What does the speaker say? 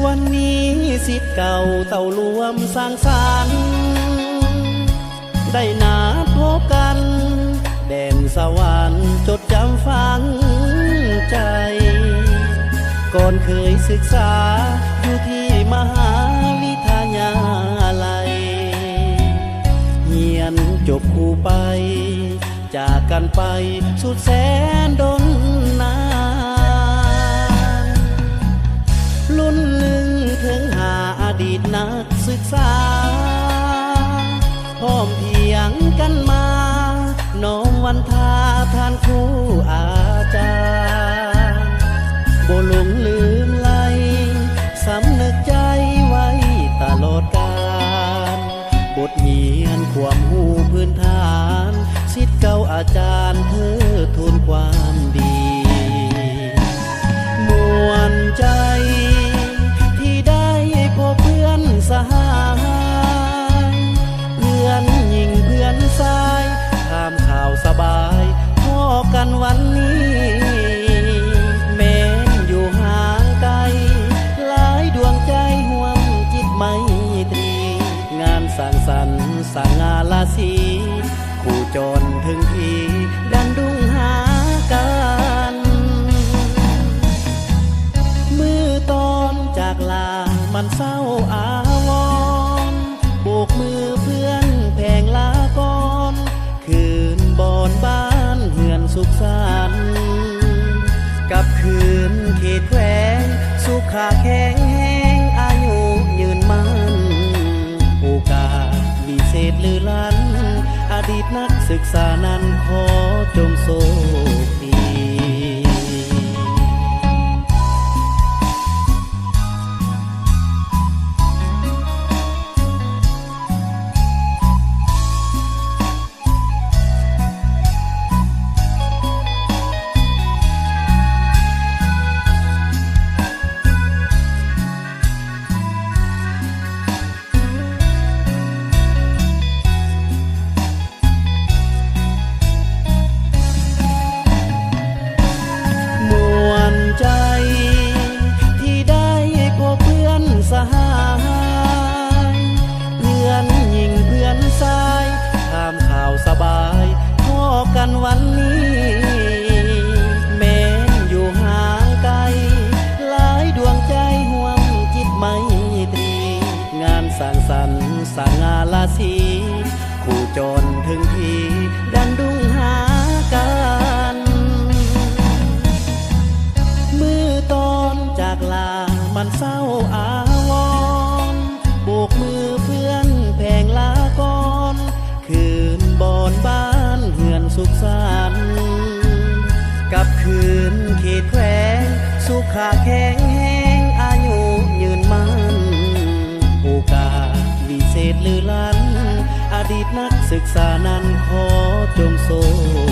ວັນນີ້ສິດເກົ່າເຕົ້າລວມສັງສັນ ໄດ້ນັດພົບກັນ ແດນສະຫວັນຈົດຈຳຝັງໃຈ ກ່ອນເຄີຍສຶກສາຢູ່ທີ່ມະຫາວິທະຍາໄລ ຮຽນຈົບຄູ່ໄປ ຈາກກັນໄປສຸດແສນດົນນານ ລຸ້ນລຶ້ງເຖິງຫາອະດີດນັກສຶກສາ ພ້ອມພຽງກັນມາ ນ້ອມວັນທາທ່ານຄູອາຈານ ບໍ່ຫຼົງລືມໄລ ສຳນຶກໃຈໄວ້ຕະຫຼອດການ ບົດຮຽນຄວາມຮູ້ພື້ນຖານ ສິດເກົ່າອາຈານເທີດທູນຄວາມດີ ມ່ວນໃຈທີ່ໄດ້ພົບເພື່ອນສະຫາຍ ເພື່ອນຍິງເພື່ອນຊາຍ ຖາມຂ່າວສະບາຍ ພໍ້ກັນວັນນີ້ ແມ່ນຢູ່ຫ່າງໄກ ຫຼາຍດວງໃຈຮ່ວມຈິດໄມຕຣີ ງານສັງສັນສະຫງ່າລາສີ ຄູ່ຈອນເຖິງທີ່ດັນດຸງຫາກັນ ມື້ຕອນຈາກລາມັນເສົ້າອາວອນ ໂບກມືເພື່ອນແພງລາກ່ອນ ຄືນບ່ອນບ້ານເຮືອນສຸກສັນ ກັບຄືນເຂດແຂວງ ສຸຂະແຂງແຮງ ອາຍຸຍືນໝັ້ນ ໂອກາດວິເສດລືລັນ ອະດີດນັກສຶກສານັ້ນ ຂໍຈົ່ງໂຊກດີ. ມ່ວນໃຈທີ່ໄດ້ພົບເພື່ອນສະຫາຍ ເພື່ອນຍິງເພື່ອນຊາຍ ຖາມຂ່າວສະບາຍ ພໍ້ກັນວັນນີ້ ແມ່ນຢູ່ຫ່າງໄກ ຫຼາຍດວງໃຈຮ່ວມຈິດໄມຕຣີ ງານສັງສັນສະຫງ່າລາສີ ຄູ່ຈອນເຖິງທີ່ດັນດຸງຫາກັນ ມື້ຕອນຈາກລາມັນເສົ້າອາວອນ ໂບກມືເພື່ອນແພງລາກ່ອນ ຄືນບ່ອນບ້ານເຮືອນສຸກສັນ ກັບຄືນເຂດແຂວງ ສຸຂະແຂງແຮງ ອາຍຸຍືນໝັ້ນ ໂອກາດວິເສດລືລັນ ອະດີດນັກສຶກສານັ້ນ ຂໍຈົ່ງໂຊກ